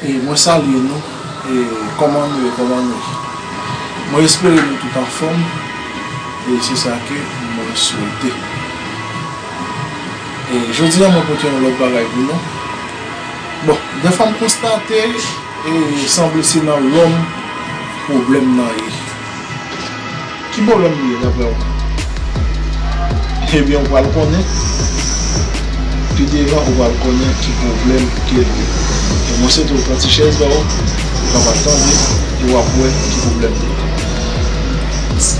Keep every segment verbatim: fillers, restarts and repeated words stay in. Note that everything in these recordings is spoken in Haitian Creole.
E mwen salye nou. E kòman nou ye, kòman nou ye? Mwen espere nou tout anfòm. E se sa ke mwen swete. E jodi a mwen pote yon lòt bagay pou nou. Bon, dèfwa m konstate, e sanble se nan lòm pwoblèm nan ye. Ki pwoblèm li ye, daprè w? Ebyen, ou pral konnen. Pi devan, ou pral konnen ki pwoblèm ke l ye. E mwen swete w pran ti chèz ba w, ou kapab tande, e w ap wè ki pwoblèm li ye.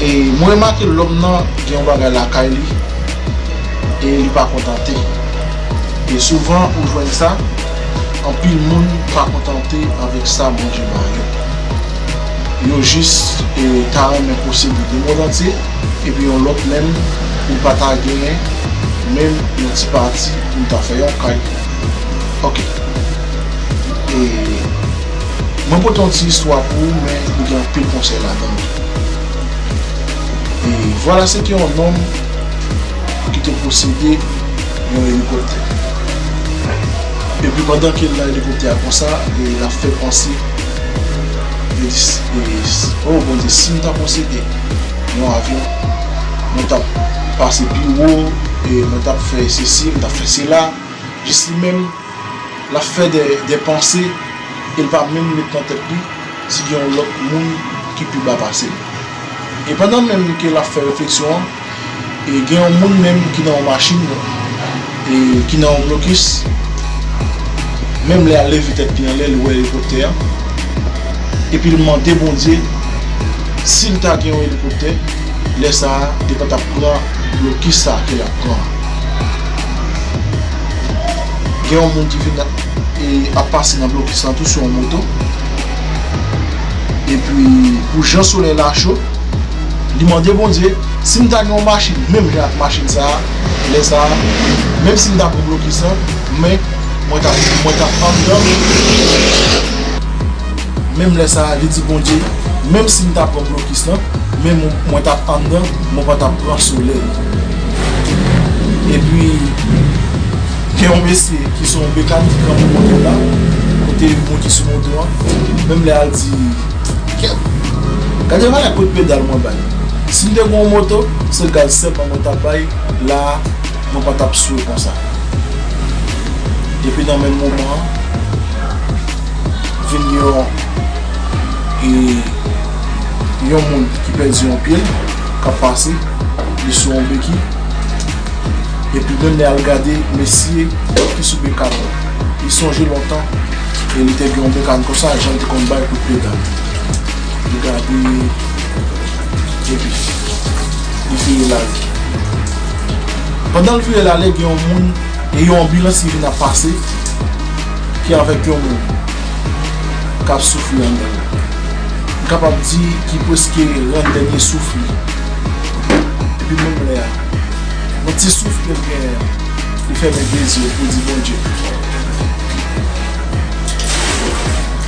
E mwen remake lòm nan gen yon bagay lakay li, e li pa kontante. E souvan, ou jwenn sa, anpil moun pa kontante avèk sa Bondye ba yo. Yo jis, e, ta renmen posede de mond antye, epi yon lòt menm, ou pa ta genyen menm yon ti pati pou l ta fè yon kay. Oke. E mwen pote yon ti istwa pou ou, men li gen anpil konsèy ladan l. E vwala, se te yon nonm ki te posede yon elikoptè. Epi pandan ke l nan elikoptè a konsa, e l ap fè panse, li di, e, "O Bondye, si m ta posede yon avyon, mwen t ap pase pi wo, e mwen t ap fè sesi, mwen t ap fè sela." Jis li menm, l ap fè de, de panse, e l pa menm met nan tèt li si gen yon lòt moun ki pi ba pase l. E pandan menm ke l ap fè refleksyon an, e gen yon moun menm ki nan yon machin, e ki nan yon blokis, menm lè a leve tèt li anlè, li wè elikoptè an, epi l mande Bondye si l ta gen yon elikoptè, lè sa a, li pa t ap pran blokis sa a ke l ap pran an. Gen yon moun ki vin e ap pase nan blokis lan tou sou yon moto. Epi, pou jan solèy la cho, li mande Bondye, "Si m ta gen yon machin, menm jan ak machin sa a, lè sa a, menm si m ta pran blokis lan, men mwen t ap, mwen t ap anndan." Menm lè sa a, li di Bondye, "Menm si m ta pran blokis lan, men mwen, mwen t ap anndan, mwen pa t ap pran solèy." Epi, gen yon mesye ki se yon mekanik ki kanpe kote la, kote moun ki sou moto an, menm lè a l di, "Kèt, gade valè kout pedal mwen bay. Si m te gen yon moto, se gaz sèlman mwen t ap bay, la a, mwen pa t ap swe konsa." Epi nan menm moman an, vin yon, e, yon moun ki pèdi yon pye l, k ap pase, li sou yon beki. Epi menm lè a l gade mesye ki sou bekàn nan, li sonje lontan, e li te gen yon bekàn konsa, jan l te konn bay kout pedal. Li gade, epi li vire l ale. Pandan l vire l ale, gen yon moun e yon anbilans ki vin ap pase, ki avèk yon moun k ap soufri anndan l. M kapab di ki prèske rann dènye souf li. Epi menm lè a, nan ti souf ke l genyen an, li fèmen de zye l pou l di Bondye.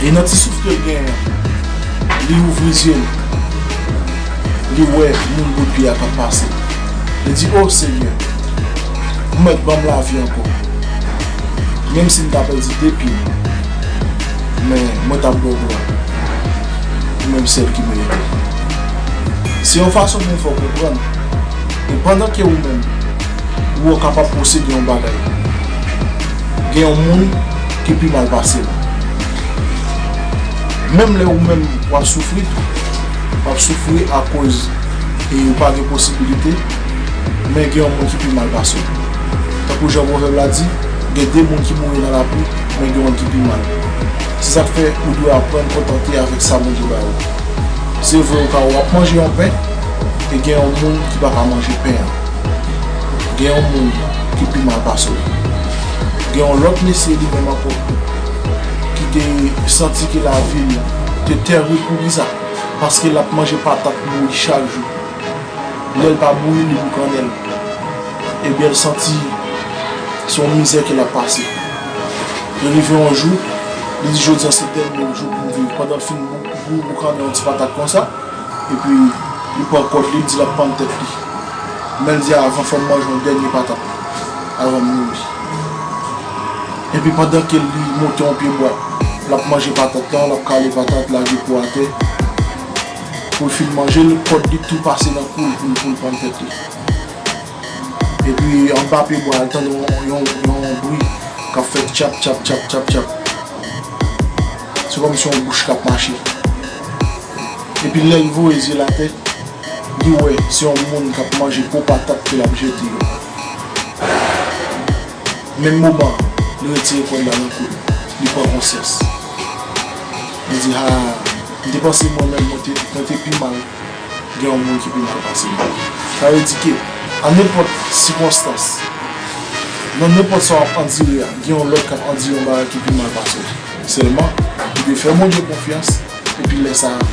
E nan ti souf ke l genyen an, li ouvri zye l, li wè moun bout pye a k ap pase. Li di, "O Senyè, ou mèt ban m lavi ankò. Menm si m ta pèdi de pye m, men mwen t ap ba w glwa. Ou menm sèl ki merite." Se yon fason pou m fè w konprann. E pandan ke ou menm, ou kapab posede yon bagay, gen yon moun ki pi mal pase w. Menm lè ou menm w ap soufri tou, w ap soufri akoz e ou pa gen posibilite, men gen yon moun ki pi mal pase w. Tankou jan pwovèb la di, gen de moun ki mouri nan lapli, men gen yon ki pi mal. Se sa k fè ou dwe aprann kontante avèk sa Bondye ba ou. Se vre, ou ka, w ap manje yon pen, e gen yon moun ki pa ka manje pen an. Gen yon moun ki pi mal pase w. Gen yon lòt mesye li menm ankò ki te santi ke lavi l te tèrib. Poukisa? Paske l ap manje patat bouyi chak jou. Lè l pa bouyi, li boukannen l. Ebyen, l santi se yon mizè ke l ap pase. Li rive yon jou, li di, "Jodi a se dènye jou pou m viv." Pandan l fin bou-, bou-, boukannen yon ti patat konsa, epi li pran kòd li, li di l ap pann tèt li. Men l di, "Avan, fò m manje yon dènye patat avan m mouri." Epi pandan ke li monte yon pye bwa, L ap manje patat lan, l ap kale patat, lage po atè. Pou l fin manje l, kòd li tou pase nan kou l pou l, pou l pann tèt li. Epi anba pye bwa a, l tande yon, yon, yon bri k ap fè tchap, tchap, tchap, tchap, tchap. Se kòmsi yon bouch k ap mache. Epi lè l voye zye l atè, li wè se yon moun k ap manje po patat ke l ap jete yo. Menm moman, li retire kòd la nan kou l, li pran konsyans. Li di, ha, m te panse mwen menm mwen te, mwen te pi mal, gen yon moun ki pi mal pase m. Sa vle di ke, a nenpòt sikonstans, nan nenpòt sa w ap andire a, gen yon lòt k ap andire yon bagay ki pi mal pase w. Sèlman, ou dwe fè Bondye konfyans, epi lè sa a,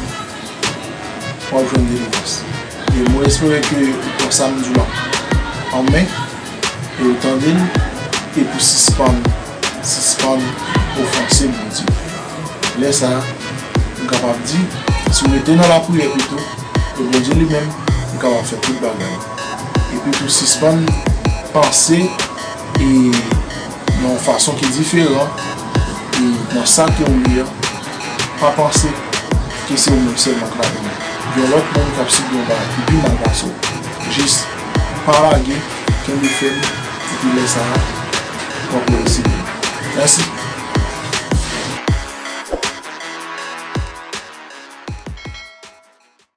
w ap jwenn delivrans. E mwen espere ke ou pran sa m di w la an men, e ou tande l, e pou sispann, sispann ofanse Bondye. Lè sa a, m kapab di, si w rete nan lapriyè pito, e Bondye li menm, li kapab fè tout bagay. Epi tou sispann panse e nan yon fason ki diferan, e nan sa ke w ye a, pa panse ke se ou menm sèlman k ladan l. Gen yon lòt moun k ap sibi yon bagay ki pi mal pase w. Jis pa lage, kenbe fèm, epi lè sa a, w ap reyisi. Mèsi.